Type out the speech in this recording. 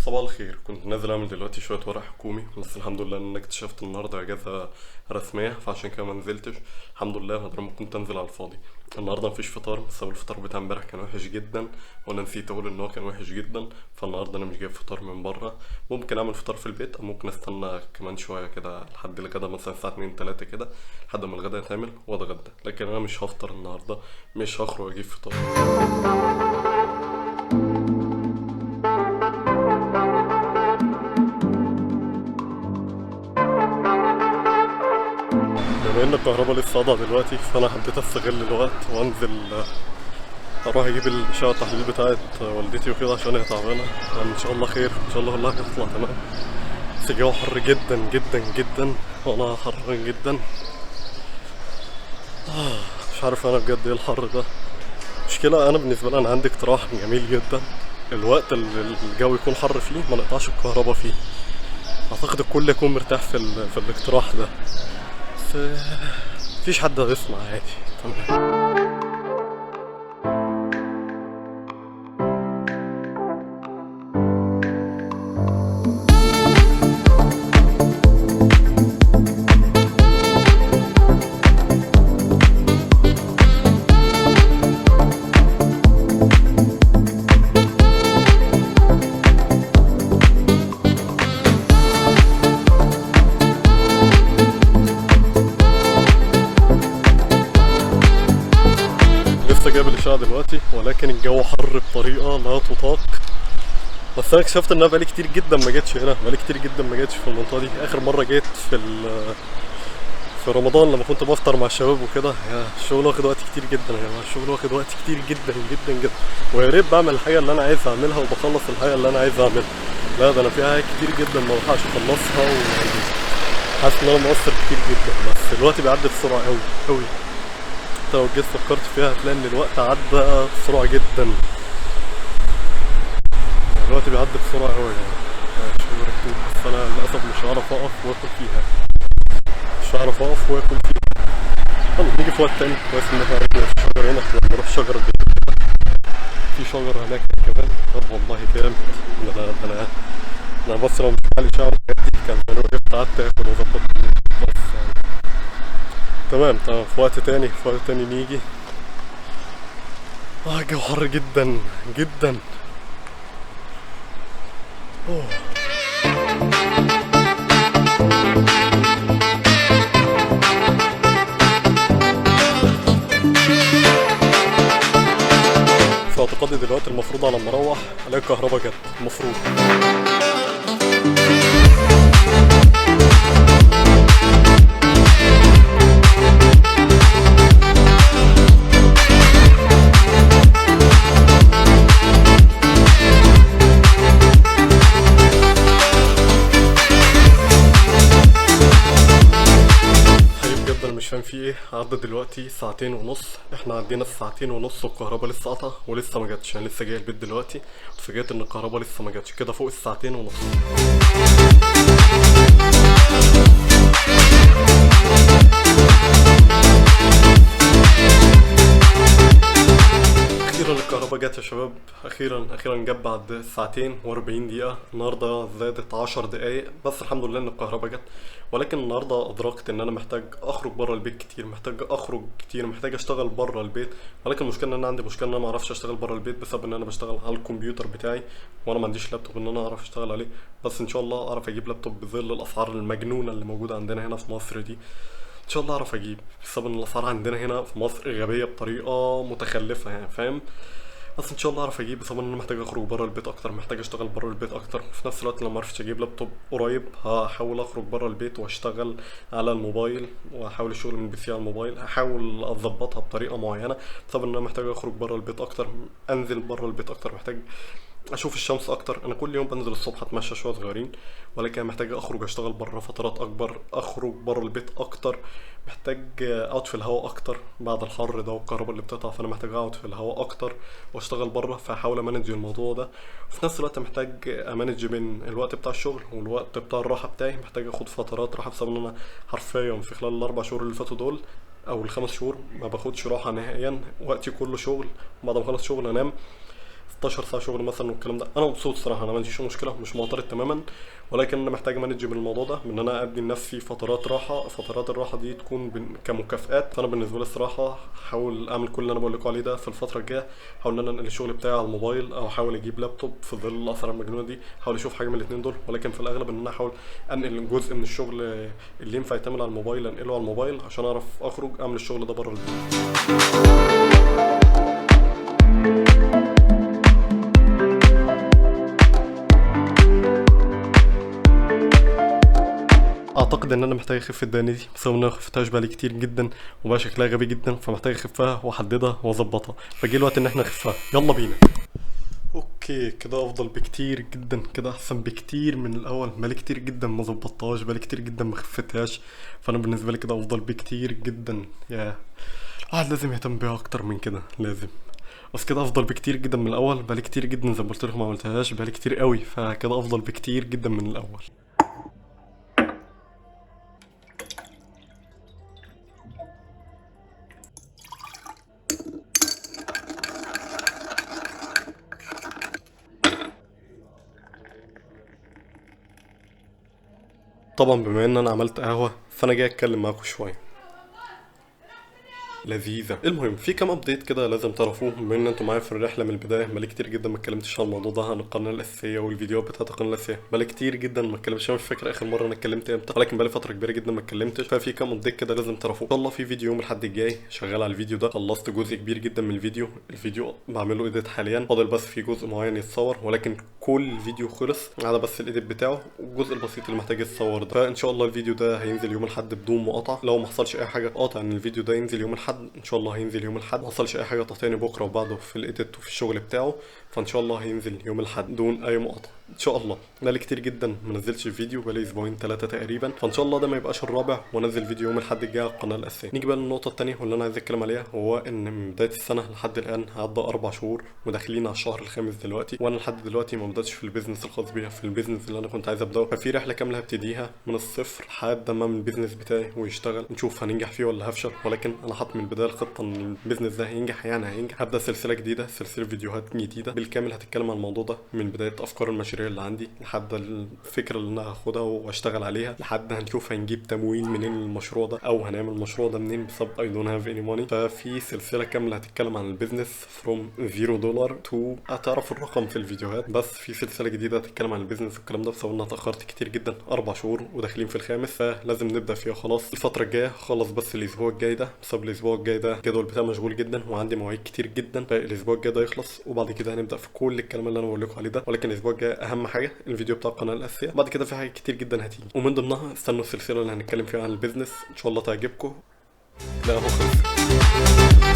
صباح الخير. كنت نازل اعمل دلوقتي شوية ورق حكومي، بس الحمد لله ان انا اكتشفت النهارده اجازه رسمية، فعشان كده ما نزلتش الحمد لله. بدل ما كنت انزل على الفاضي. النهارده مفيش فطار بسبب الفطار بتاع امبارح كان وحش جدا، وانا نسيت اقول ان هو كان وحش جدا. فالنهارده انا مش جايب فطار من بره، ممكن اعمل فطار في البيت او ممكن استنى كمان شوية كده لحد الغدا، مثلا الساعة 2 3 كده لحد ما الغدا يتعمل واتغدى. لكن انا مش هفطر النهارده، مش هخرج اجيب فطار. بما ان الكهرباء لسه قاطعه دلوقتي، فانا حبيت استغل الوقت وانزل اروح اجيب الاشعة التحليل بتاعت والدتي وكده عشان هي تعبانة. يعني ان شاء الله خير، ان شاء الله والله هتطلع تمام. بس الجو حر جدا جدا جدا وانا حران جدا. مش عارف انا بجد ايه الحر ده. مشكلة انا بالنسبة لي، انا عندي اقتراح جميل جدا، الوقت اللي الجو يكون حر فيه ما نقطعش الكهرباء فيه. اعتقد الكل يكون مرتاح في الاقتراح ده، بس مفيش حد هيسمع عادي. تمام. لسه جايب الاشعة دلوقتي، ولكن الجو حر بطريقة لا تطاق. بس انا اكتشفت ان انا بقالي كتير جدا ما جيتش هنا، بقالي كتير جدا ما جيتش في المنطقة دي. اخر مرة جيت في رمضان لما كنت بفطر مع الشباب وكده. الشغل واخد وقت كتير جدا يا جماعة، الشغل واخد وقت كتير جدا جدا جدا. ويا ريت بعمل الحاجة اللي انا عايز اعملها وبخلص الحاجة اللي انا عايز اعملها. لا ده انا في حاجات كتير جدا ما بلحقش اخلصها، وحاسس ان انا مقصر كتير جدا. بس الوقت بيعدي بسرعة قوي قوي. انت لو جيت فكرت فيها هتلاقي ان الوقت عدى بسرعة جدا. الوقت بيعدي بسرعة قوي يعني. شغل كتير، بس انا للاسف مش هعرف اقف واكل فيها، مش هعرف اقف واكل فيها. يلا نيجي في وقت تاني. كويس ان احنا عرفنا في شجر هنا، لما نروح شجر البيت في شجر هناك كمان. طب والله جامد. انا بس لو مش علي شعر دي كان انا وقفت قعدت اكل وظبطت. بس يعني تمام تمام. في وقت تاني، في وقت تاني نيجي. الجو حر جدا جدا. أوه. في اعتقادي دلوقتي المفروض على ما اروح الاقي الكهرباء جت، المفروض. مش فاهم في ايه. عدى دلوقتي ساعتين ونص، احنا عدينا الساعتين ونص والكهرباء لسه قطع ولسه ما جاتش. انا لسه جاي البيت دلوقتي اتفاجئت ان الكهرباء لسه ما جاتش، كده فوق الساعتين ونص. اخيرا الكهرباء جت يا شباب، اخيرا اخيرا جت بعد ساعتين و40 دقيقة. النهارده زادت 10 دقايق بس، الحمد لله ان الكهرباء جت. ولكن النهارده ادركت ان انا محتاج اخرج بره البيت كتير، محتاج اخرج كتير، محتاج اشتغل بره البيت. ولكن المشكلة ان انا عندي مشكلة ان انا ما اعرفش اشتغل بره البيت بسبب ان انا بشتغل على الكمبيوتر بتاعي، وانا ما عنديش لابتوب ان انا اعرف اشتغل عليه. بس ان شاء الله اعرف اجيب لابتوب بظل الاسعار المجنونة اللي موجودة عندنا هنا في مصر دي. ان شاء الله اعرف اجيب، بسبب ان الاسعار عندنا هنا في مصر غبية بطريقة متخلفة يعني، فاهم؟ بس ان شاء الله اعرف اجيب، بسبب ان انا محتاج اخرج بره البيت اكتر، محتاج اشتغل بره البيت اكتر. وفي نفس الوقت لو ما عرفتش اجيب لابتوب قريب هحاول اخرج بره البيت واشتغل على الموبايل، واحاول الشغل من PC على الموبايل، هحاول اظبطها بطريقة معينة. بسبب ان انا محتاج اخرج بره البيت اكتر، انزل بره البيت اكتر، محتاج اشوف الشمس اكتر. انا كل يوم بنزل الصبح اتمشى شوية صغيرين، ولكن انا محتاج اخرج اشتغل بره فترات اكبر، اخرج بره البيت اكتر، محتاج اقعد في الهواء اكتر بعد الحر ده والكهرباء اللي بتقطع. فانا محتاج اقعد في الهواء اكتر واشتغل بره، فاحاول ا manage الموضوع ده. وفي نفس الوقت محتاج ا manage بين الوقت بتاع الشغل والوقت بتاع الراحة بتاعي، محتاج اخد فترات راحة بسبب ان انا حرفيا في خلال الاربع شهور اللي فاتوا دول او الخمس شهور ما باخدش راحة نهائيا، وقتي كله شغل، بعد ما اخلص شغل انام. 16 ساعة شغل مثلا والكلام ده. انا مبسوط الصراحة، انا ما عنديش مشكلة، مش معترض تماما، ولكن انا محتاج manage من الموضوع ده، ان انا ادي لنفسي فترات راحة، فترات الراحة دي تكون كمكافآت. فانا بالنسبة لي الصراحة هحاول اعمل كل اللي انا بقول لكم عليه ده في الفترة الجاية، احاول ان انا انقل الشغل بتاعي على الموبايل، او احاول اجيب لابتوب في ظل الاسعار المجنونة دي، احاول اشوف حاجة من الاثنين دول. ولكن في الاغلب ان انا احاول انقل جزء من الشغل اللي ينفع يتعمل على الموبايل انقله على الموبايل عشان اعرف اخرج اعمل الشغل ده بره البيت. اعتقد ان انا محتاج اخف الدقن دي بسبب ان انا ما خفتهاش بقالي كتير جدا وبقى شكلها غبي جدا، فمحتاج اخفها واحددها واظبطها، فجه الوقت ان احنا نخفها. يلا بينا. okay كده افضل بكتير جدا، كده احسن بكتير من الاول. بقالي كتير جدا ما ظبطتهاش، بقالي كتير جدا ما خفتهاش، فانا بالنسبة لي كده افضل بكتير جدا. يا الواحد لازم يهتم بيها اكتر من كده، لازم. بس كده افضل بكتير جدا من الاول، بقالي كتير جدا زي ما قلت لكم ما عملتهاش، بقالي كتير قوي، فكده افضل بكتير جدا من الاول. طبعا بما ان انا عملت قهوة فانا جاي اتكلم معاكم شوية لذيذة. المهم في كام update كده لازم تعرفوه بما ان انتوا معايا في الرحلة من البداية. بقالي كتير جدا ما اتكلمتش عن الموضوع ده، عن القناة الاساسية والفيديوهات بتاعت القناة الاساسية، بقالي كتير جدا ما اتكلمتش، مش فاكر اخر مرة انا اتكلمت امتى، ولكن بقالي فترة كبيرة جدا ما اتكلمتش. ففي كام update كده لازم تعرفوه. ان شاء الله في فيديو يوم الاحد الجاي، شغال على الفيديو ده، خلصت جزء كبير جدا من الفيديو، الفيديو بعمله edit حاليا، فاضل بس في جزء معين يتصور، ولكن كل الفيديو خلص على بس ال edit بتاعه والجزء البسيط اللي محتاج يتصور ده. فان شاء الله الفيديو ده هينزل يوم الاحد بدون مقاطعه، لو ما حصلش اي حاجة قاطع ان الفيديو ده ينزل يوم الاحد، ان شاء الله هينزل يوم الاحد، ما حصلش اي حاجة تقاطعني بكره وبعده في ال edit وفي الشغل بتاعه، فان شاء الله هينزل يوم الاحد دون اي مقاطعه ان شاء الله. بقالي كتير جدا ما نزلتش فيديو، بقالي اسبوعين 3 تقريبا، فان شاء الله ده ما يبقاش الرابع، وانزل فيديو يوم الاحد الجاي على القناة الاساسية. نيجي بقى للنقطة الثانية واللي انا عايز اتكلم عليها، هو ان من بداية السنة لحد الان عدى 4 شهور وداخلين على الشهر الخامس دلوقتي، وانا لحد دلوقتي ما بداتش في ال business الخاص بيا، في ال business اللي انا كنت عايز ابداه. ففي رحله كاملة هبتديها من الصفر لحد ما من ال business بتاعي ويشتغل، نشوف هننجح فيه ولا هفشل، ولكن انا حاطط من البداية الخطة ان ال business ده هينجح، يعني هينجح. هبدا سلسلة جديدة، سلسلة فيديوهات جديدة بالكامل هتتكلم عن الموضوع ده، من بداية افكار المشاريع اللي عندي لحد الفكرة اللي انا هاخدها واشتغل عليها، لحد هنشوف هنجيب تمويل منين للمشروع ده، او هنعمل المشروع ده منين بسبب I don't have any money. ففي سلسلة كاملة هتتكلم عن ال business from $0 to، هتعرف الرقم في الفيديوهات، بس في سلسلة جديدة هتتكلم عن ال business والكلام ده، بسبب ان انا اتاخرت كتير جدا 4 شهور وداخلين في الخامس، فلازم نبدا فيها خلاص الفترة الجاية. خلص بس الاسبوع الجاي ده، بسبب الاسبوع الجاي ده الجدول بتاعي مشغول جدا وعندي مواعيد كتير جدا، فالاسبوع الجاي ده يخلص وبعد كده هنبدا في كل الكلام اللي انا بقول لكم عليه ده. ولكن الاسبوع الجاي اهم حاجة الفيديو بتاع القناة الاساسية، بعد كده في حاجات كتير جدا هتيجي، ومن ضمنها استنوا السلسلة اللي هنتكلم فيها عن ال business، ان شاء الله تعجبكم. لا هو خلص.